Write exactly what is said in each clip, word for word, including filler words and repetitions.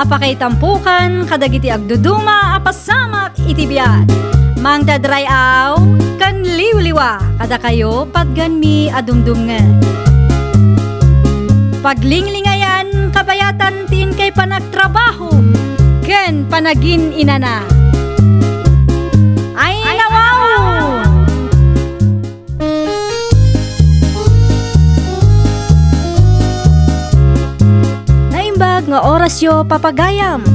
Pakaitampukan kadagiti agduduma a pasamak iti biag. Mangted ray-aw ken liwliwa kadakayo patgenmi a dumdumngeg. Paglinglingayan kabayatan ti inkay panagtrabaho ken panagin-inana. Ay, nawaw! Naimbag nga orasyo, papagayam.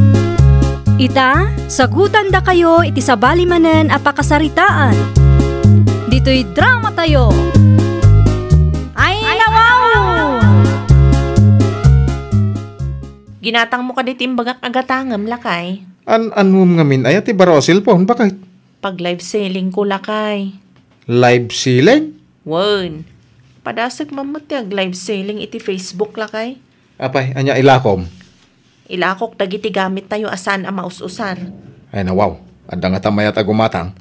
Ita, sagutandakayo iti sabali manen a pakasaritaan. Ditoy dramatayo. Ay, nawaw! Ginatangmo kadi ti imbagak a gatangem, lakay? An-annom ngamin aya ti baro a cellphone, baket? Pag-live selling ko, lakay. Live selling? Wen. Padasek man met ti ag-live selling iti Facebook, lakay. Apay, ania ilakom? Ilakok dagiti gamittayo a saan a maus-usar. Ay, nawaw. Adda ngata mayat a gumatang?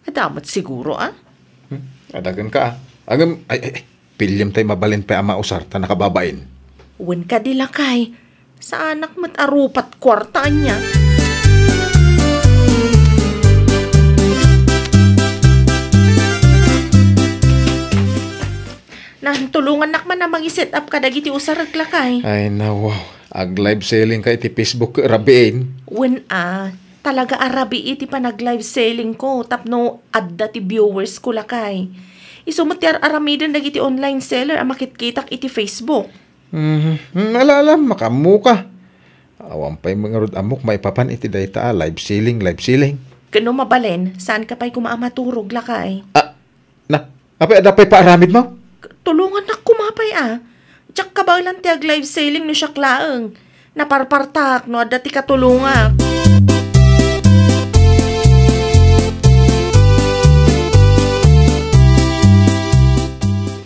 Adda met siguro, a? Hmm? Adda kenka, a. Ngem, ay, ay, ay. Piliem tay mabalin pay a mausar ta nakababain. Wen kadi, lakay. Saanak met a rupat kuarta ania. Nan, tulongannak man a mangi-set up kadagiti usarek, lakay. Ay, nawaw. Ag-live selling ka iti Facebook, rabiin. Wen a, talaga a rabii ti panag-live selling ko tapno adda ti viewers ko, lakay. Isu met ti ar-aramiden dagiti online seller a makitkitak iti Facebook. Mhm. Hmm, ala, ala, makaammoka. Awan pay ngarud ammok maipapan iti dayta a live selling, live selling. Ken no mabalin, saanka pay koma a maturog, lakay. Ah, na, apay adda pay paaramidmo? Tulongannak koma pay a. Diak kabaelan ti ag-live selling no siak laeng. Naparpartak no adda ti katulongak.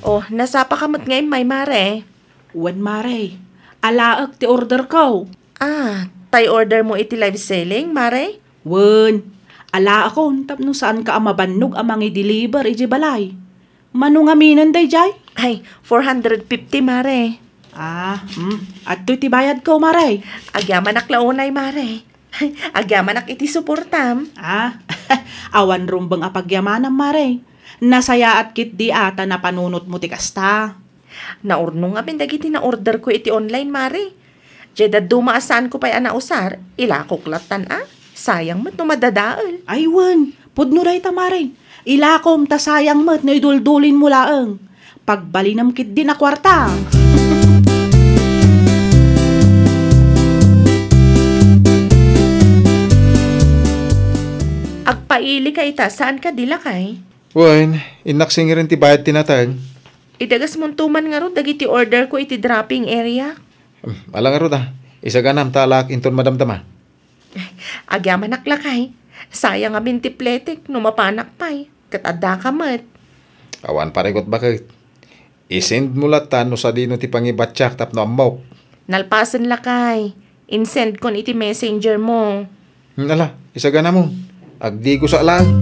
Oh, nasapaka met ngay, may mare. Wen, mare. Alaek ti order ko. Ah, tay order mo iti live selling, mare? Wen, alaekon tapno saanka a mabannog a mangi-deliver idiay balay. Mano ngaminen daydiay? Ay, four hundred fifty, mare. Ah, hmm. Adtoy ti bayad ko, mare. Agyamanak la unay, mare. Agyamanak iti suportam. Ah, awan rumbeng a pagyamanam, mare. Nasayaat ketdi a ta napanunotmo ti kasta. Naurnong amin dagiti na-order ko iti online, mare. Diay dadduma a saanko pay a nausar, ilakok lattan a. Sayang met no madadael. Ay wen, pudno dayta, mare. Ilakom ta sayang met no iduldulinmo laeng. Pagbalinem ketdi a kuarta. Agpailika ita, saan kadi, lakay? Wen, innak singiren ti bayad ti nateng. Idagasmonto man ngarud dagiti order ko iti dropping area. Hmm, ala ngarud a. Isaganam ta alaak inton madamdama. Agyamanak, lakay. Sayang amin ti pletek no mapanak pay. Ket addaka met. Awan parigot, baket. I-send mo lattan no sadino ti pangibatiak tapno ammok. Nalpasen, lakay. In-send kon iti messenger mo. Hmm, ala, isaganamon. Agdigosa laeng.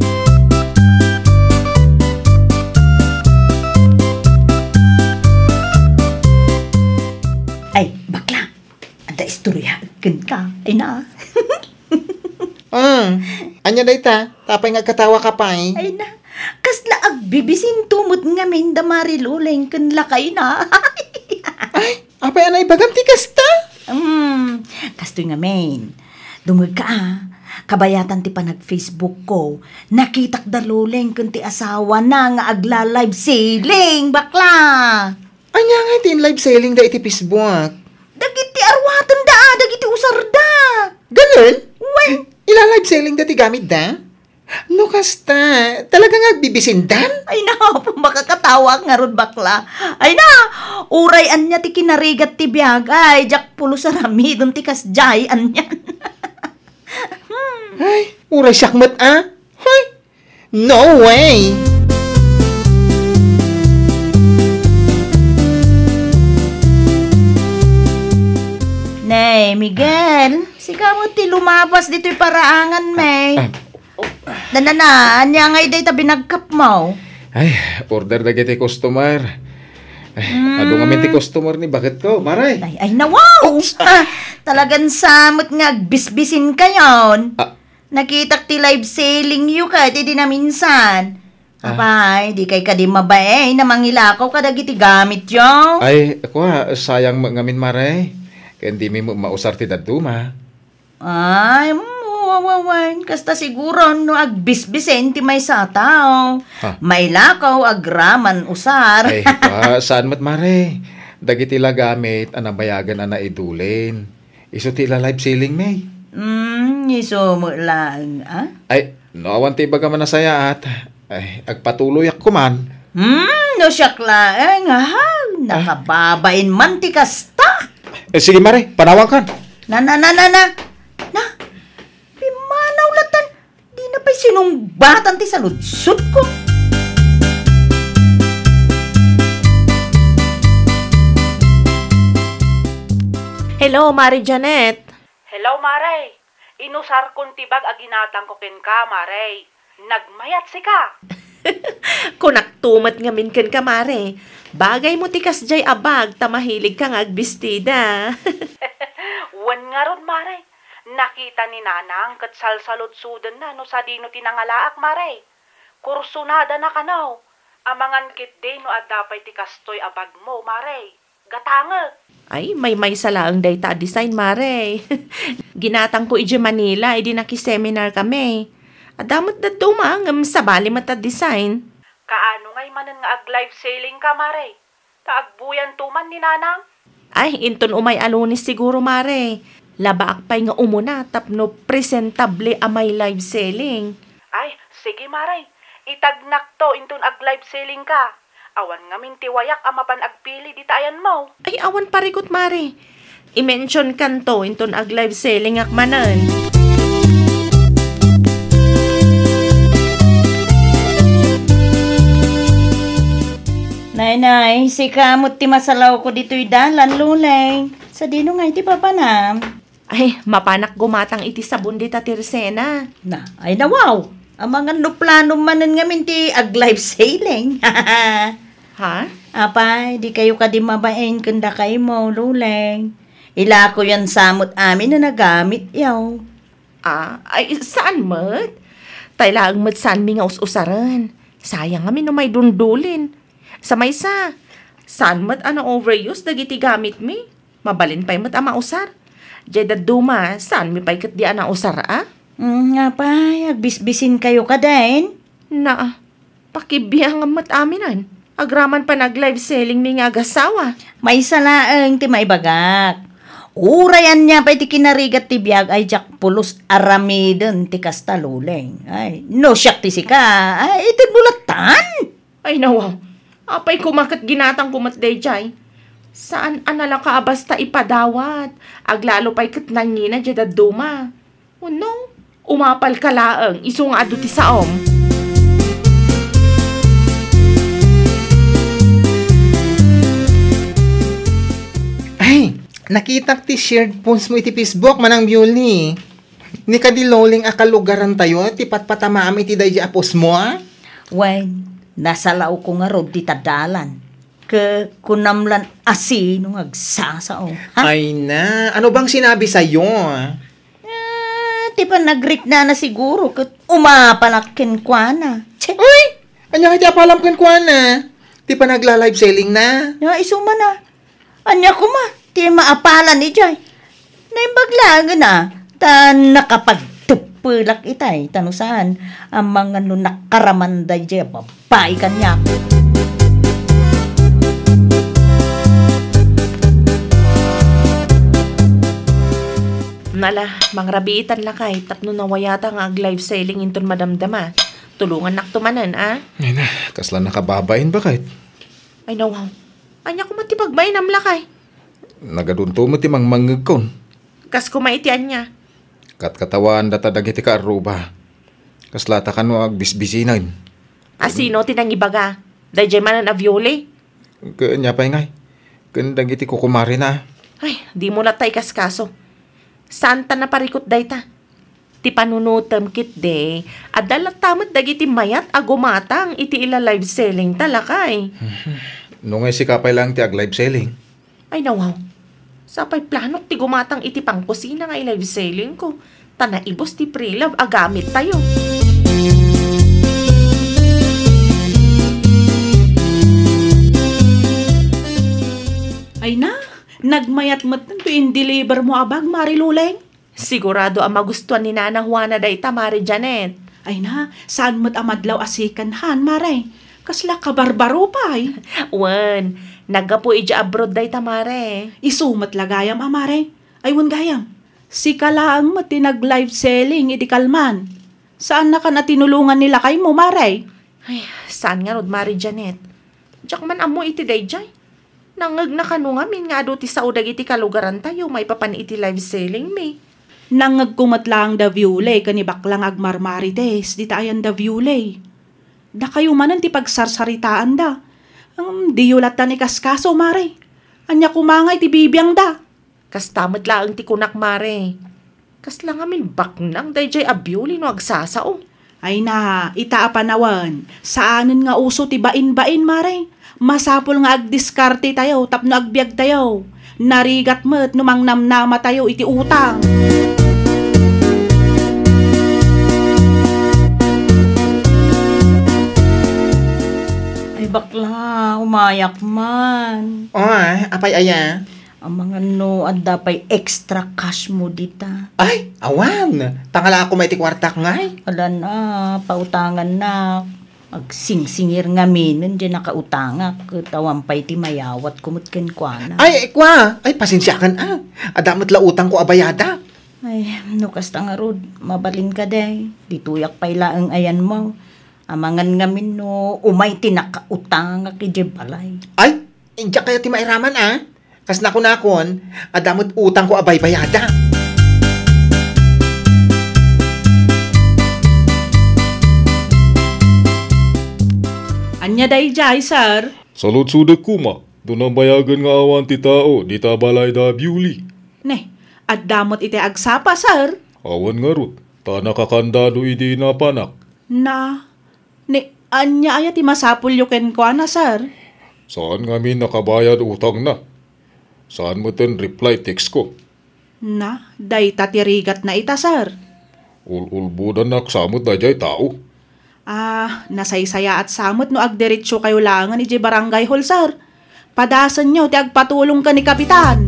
Ay, bakla. Adda istorya kenka. Ay na. Ah, ania dayta? Apay nga agkatawaka pay? Ay na. Kasla agbibisinto met ngamin da Mari Luleng ken lakayna. Ay, apay a naibagam ti kasta? Hmm, kastoy ngamin. Dumngegka a, kabayatan ti panag-Facebook ko, nakitak da Luleng ken ti asawana nga agla-live selling, bakla. Ania ngay ti in-live selling da iti Facebook? Dagiti aruaten da, dagiti usar da. Ganen? Wen. Ila-live selling da ti gamit da? No kasta, talaga nga agbibisindan? Ay na, makakatawa ngarud, bakla. Ay na, uray ania ti kinarigat ti biag, ay, diak pulos aramiden ti kasdiay anian. Ay, uray siak met a. Hoy, no way! Nay, Miguel, sika met ti lumapas ditoy paraangan, may. Ah. Nanana, ania ngay dayta binagkapmo? Ay, order dagiti customer. Adu ngamin ti customer ni baketko, Mare. Ay, ay, nawaw! Oops! Ah, talagan sa met nga agbisbisin kayon. Ah. Nakitak ti live selling yo ket idi naminsan. Ah. Apay, di kay kadi mabain a mangilakaw kadagiti gamit yo. Ay, kua, sayang met ngamin, Mare. Ken dimi met mausar ti dadduma. Ay, mm, wawawen. Kasta siguro no agbisbisen ti maysa a tao. Ha? Mailakaw agraman usar. Ay, pa, saan met, Mare? Dagiti la gamit a nabayagan a naidulin. Isu ti ila live selling, May. Mm, isu met laeng, ah? Ay, no awan ti ibaga man a sayaat, ay, agpatuloyak kuman. Hmm, no siak laeng, aha, nakababain man ti kasta. Eh, sige, Mare, panawankan. Na, na, na, na, na. Na, pimanaw latan. Di na pay sinungbatan ti saludsodko. Hello, Mare Janet. Hello, Mare. Inusarkon ti bag a ginatangko kenka, Mare. Nagmayat sika. Kunakto met ngamin kenka, Mare. Bagaymo ti kasdiay a bag ta mahiligka nga agbistida. Wen ngarud, Mare. Nakita ni Nanang ket salsaludsodenna no sadino ti nangalaak, Mare. Kursunadana kano. Amangan ketdi no adda pay ti kastoy a bagmo, Mare. Gatangek. Ay, maymaysa laeng dayta a design, Mare. Ginatangko idiay Manila idi nakiseminarkami. Adda met dadduma ngem sabali met a design. Kaano ngay manen nga ag-live selling ka, Mare? Ta agbuyanto man ni Nanang? Ay, inton umay a Lunes siguro, Mare. Labaak pay nga umuna tapno presentable a may live selling. Ay, sige, Mare. Itagnakto inton ag-live selling ka. Awan ngamin ti wayak a mapan agpili dita ayanmo. Ay, awan parikut, Mare. I-mention kanto inton ag-live selling ak manen. Nay, nay, sika met ti masalawko ditoy dalan, Luleng. Sadino ngay ti papanam? Ay, mapanak gumatang iti sabon dita ti resena. Na, ay nawaw. Amangan no plano manen ngamin ti ag-live selling. Ha? Apay, di kayo kadi mabain ken dakaymo, Luleng. Ilakoyan sa met amin a nagamit yaw. Ah, ay, saan met? Tay laeng met saanmi nga us-usaren. Sayang ngamin no may dundulin. Sa maysa, saan met a na-overuse dagiti gamitmi? Mabalin pay met a mausar. Diay dadduma, saanmi pay ketdi a nausar, a? Mm, apay, agbisbisin kayo kadin? Naa, pakibiangam met aminen. Agraman pay nag-live selling mi nga agasawa. Maysa laeng ti maibagak. Uray ania pay ti kinarigat ti biag ay diak pulos aramiden ti kasta, Luleng. Ay, no siak ti sika, ay, itedmo lattan. Ay, nawaw. Apay koma ket ginatangko met daydiay. Saan a nalaka a basta ipadawat. Aglalo pay ket nangina diay dadduma. Wenno, umapalka laeng isu nga adu ti saom. Ay, nakitak ti shared post mo iti Facebook, Manang Bioli. Ni kadi Loleng a kalugarantayo ti patpatamaam iti daydi a post mo, a? Wen, nasalawko ngarud dita dalan. Ke kunam lan asino nga agsasao, ha? Ay na, ano bang sinabi sa'yo? Ah, ti panagriknana siguro ket umapalak kenkuana. Che! Uy! Ania nga ti apalam kenkuana? Ti panagla-live selling na? Ya, isu man a. Ania koma ti maapalan idiay? Naimbag laengen a, ta nakapagteppelak itay, ta no saan, amangan no nakaramanda idiay a babai kaniak. Nala, mangrabiitan lakay, tapno nawayata nga ag-live selling inton madamdama. Tulongannakto manen, a? Ay na, kasla nakababain baket. Ay, nawaw. Ania koma ti pagbainam lakay? Nagadunto met ti mangmangngegkon. Kas koma iti ania? Katkatawaandata dagiti kaarruba. Kaslata kano agbisbisinen. Asino ti nangibaga? Daydiay manen a Viole? Ken ania pay ngay? Ken dagiti kukumarena. Ay, dimo latta ikaskaso. Saanta naparikut dayta. Ti panunotem ketdi, adda latta met dagiti mayat a gumatang iti ila-live selling ta lakay. No ngay sika pay laeng ti ag-live selling. Ay, nawaw. Sapay planok ti gumatang iti pangkusina nga i-live selling ko. Ta naibus ti pre-love a gamit tayo. Ay na, nagmayat met to in-deliver mo a bag, Mari Luleng. Sigurado a magustuhan ni Nana Juana dayta, Mari Janet. Ay na, saan met a madlaw a second hand, Mare? Kasla kabarbaro pay. Wen, naggapu idiay abroad dayta, Mare. Isu met la gayam a, Mare. Ay, wen gayam. Sika laeng met ti nag-live selling idi kalman. Saannakan a tinulongan ni lakaymo, Mare? Ay, saan ngarud, Mari Janet. Diak man ammo iti daydiay. Nangngegna kano ngamin nga adu ti sao dagiti kalugarantayo maipapan iti live selling mi. Nangngegko met laeng da Viole ken ni Baklang agmarmarites dita ayan da Viole. Dakayo manen ti pagsarsaritaanda. Ngem diyo lattan ikaskaso, Mare. Ania koma ngay ti bibiangda? Kasta met laeng ti kunak, Mare. Kasla ngamin baknang daydiay a Viole no agsasao. Ay na, ita a panawen, saanen nga uso ti bain-bain, Mare. Masapul nga agdiskarte tayo tapno agbiag tayo. Narigat met no mangnamnama tayo iti utang. Ay, bakla, umayak man. Oy, apay aya? Amangan no adda pay extra cash mo dita. Ay, awan! Tangala ako may ti kuartak ngay. Adan a, pautangan na. Agsingsingir ngaminen di nakautangak, ket awan pay ti mayawat ko met kenkuana. Ay, ay, kwa! Ay, pasensiakan a. Adda met la utang ko a bayada. Ay, no kasta ngarud, mabalin ka, day. Ditoyak pay laeng ayan mo. Amangan ngamin no umay ti nakautangak idiay balay. Ay, inja kaya ti mairaman a. Kas nakunakon, adda met utang ko a baybayada. Ania daydiay, sir? Saludsodek koma, no nabayagen nga awan ti tao dita balay da Biuli. Ne, adda met iti agsapa, sir. Awan ngarud, ta nakakandado idi napanak. Na, ni, ania aya ti masapulyo kenkuana, sir? Saan ngamin nakabayad utangna. Saan metten reply text ko. Na, dayta ti rigatna ita, sir. Ul-ulbodannak sa met daydiay tao. Ah, nasaysayaat sa met no agdiretso kayo laengen idiay barangay hall, sir. Padasenyo ti agpatulong ken ni Kapitan.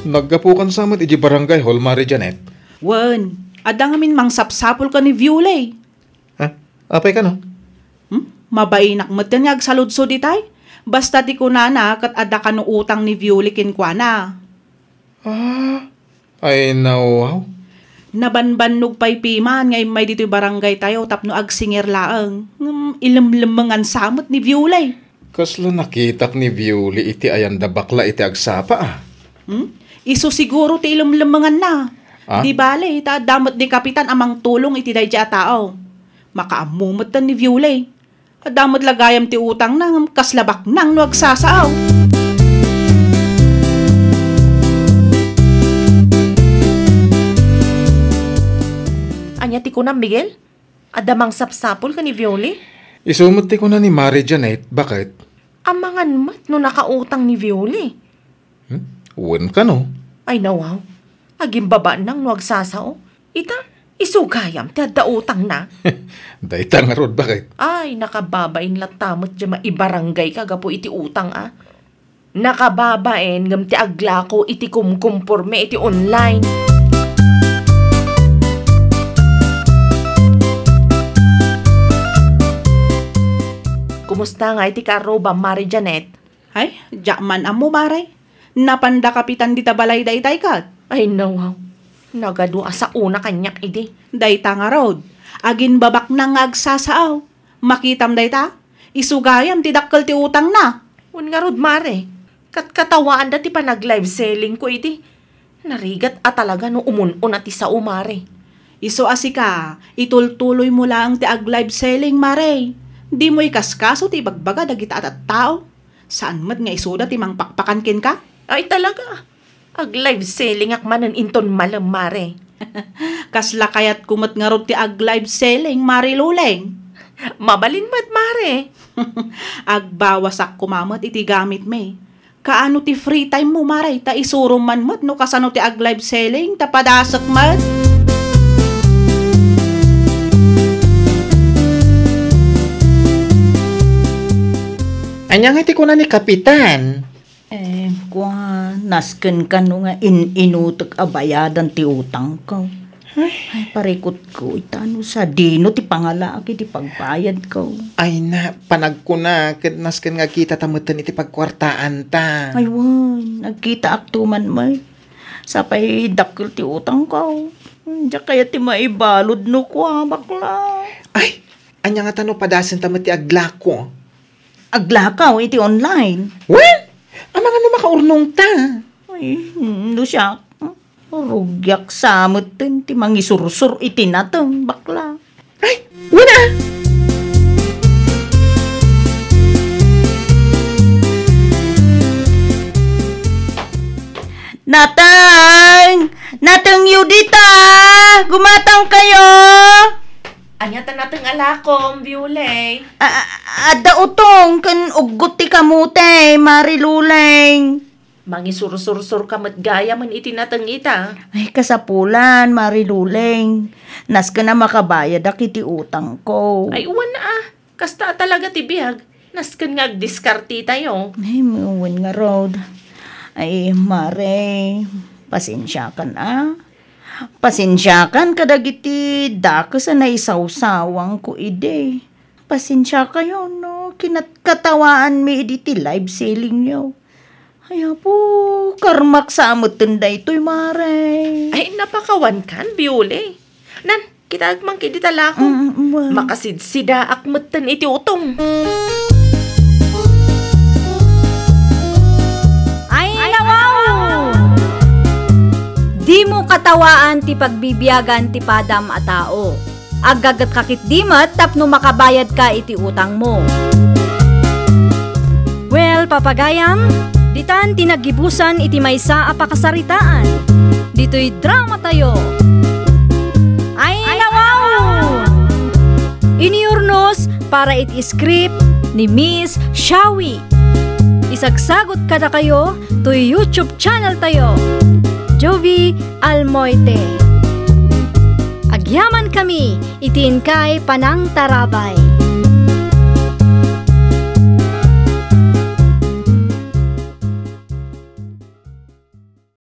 Naggapukan sa met idiay barangay hall, Mari Janet? Wen, adda ngamin mangsapsapul ken ni Viole. Ha? Apay kano? Hmm? Mabainak metten nga agsaludsod itay. Basta ti kunana ket adda kano utang ni Viole kenkuana. Ah, ay, nawaw. Nabanbannog pay piman nga immay ditoy barangay tayo tapno agsingir laeng. Ngem ilemlemengan sa met ni Viole. Kasla nakitak ni Viole iti ayanda bakla iti agsapa, ah. Hmm? Isu siguro ti ilemlemenganna. Ah? Di bale, ta adda met ni Kapitan a mangtulong iti daydiay a tao. Makaammo metten ni Viole. Adda met la gayam ti utangna, ngem kasla baknang no agsasaaw. Ania ti kunam, Miguel? Adda mangsapsapul ken ni Viole? Isu met ti kuna ni Mari Janet, baket? Amangan met no nakautang ni Viole. Hmm? Wen kano? Ay, nawaw. Agimbabaan nang no agsasao. Ita, isu gayam ti adda utangna. Dayta ngarud, baket? Ay, nakababain latta met diay maibarangay ka gapu iti utang, a. Nakababain ngem ti aglako iti kumkumporme iti online. Kumusta nga iti karrubam, Mari Janet? Ay, diak man ammo, Mare. Napanda Kapitan dita balay daytay ket? Ay, nawaw. Nagadu a saona kaniak idi. Dayta ngarud, agimbabaknang nga agsasaaw. Makitam dayta? Isu gayam ti dakkel ti utangna. Wen ngarud, Mare. Katkatawaanda ti panag-live selling ko idi. Narigat a talaga no umun-una ti sao, Mare. Isu a sika, itultuloy mo laeng ti ag-live selling, Mare. Dimo ikaskaso ti ibagbaga dagita a tattao. Saan met nga isuda ti mangpakpakan kenka? Ay, talaga. Ag-live selling ak manen inton malem, Mare. Kasla kayatko met ngarud ti ag-live selling, Mare Luleng. Mabalin met, Mare. Agbawasak koma met iti gamitmi. Kaano ti free time mo, Mare? Ta isurom man met no kasano ti ag-live selling, ta padasek met. Ania nga ti kuna ni Kapitan? Eh, kua, nasken kano nga in-inutek a bayadan ti utangko. Ay. Ay, parikutko, ita no sadino ti pangalaak iti pagbayadko. Ay na, panagkuna, ket nasken nga agkitata metten iti pagkuartaanta. Ay, wen, agkitaakto man met. Sapay dakkel ti utangko. Diak kayat ti maibalud no kua, bakla. Ay, ania ngata no padasenta met ti aglako? Aglakaw iti online. Wen, amangan no makaurnongta. Ay, no siak, rugiak sa metten ti mangisursor iti nateng, bakla. Ay, wen a! Nateng! Natengyo dita! Gumatangkayo! Ania ta nateng a lakom, Biuley? A-, a-, adda utong ken uggot ti kamote, Mare Luleng. Mangisursursurka met gayamen iti nateng ita. Ay, kasapulan, Mare Luleng. Nasken a makabayadak iti utangko. Ay, wen a. Kasta a talaga ti biag. Nasken nga agdiskartitayo. Ay, wen ngarud. Ay, Mare, pasensiakan a. Pasensiakan kadagiti dakes a naisawsawangko idi. Pasensiakayo no kinat-, katawaanmi idi ti live sellingyo. Ay, Apo, karmak sa metten daytoy, Mare. Ay, napakawankan, Biule. Nan, kitaek man kidi talakom. Mm, mm, wen. Makasidsidaak metten iti utong. Ay, nawaw! Dimo katawaan ti pagbibiagan ti padam a tao. Aggagetka ketdi met tapno makabayadka iti utangmo. Well, papagayam, ditan ti naggibusan iti maysa a pakasaritaan. Ditoy dramatayo. Ay, nawaw! Iniurnos para iti script ni Miss Shawi. Isagsagot kadakayo toy YouTube channel tayo, Jovi Almoite. Agyamankami iti inkay panangtarabay.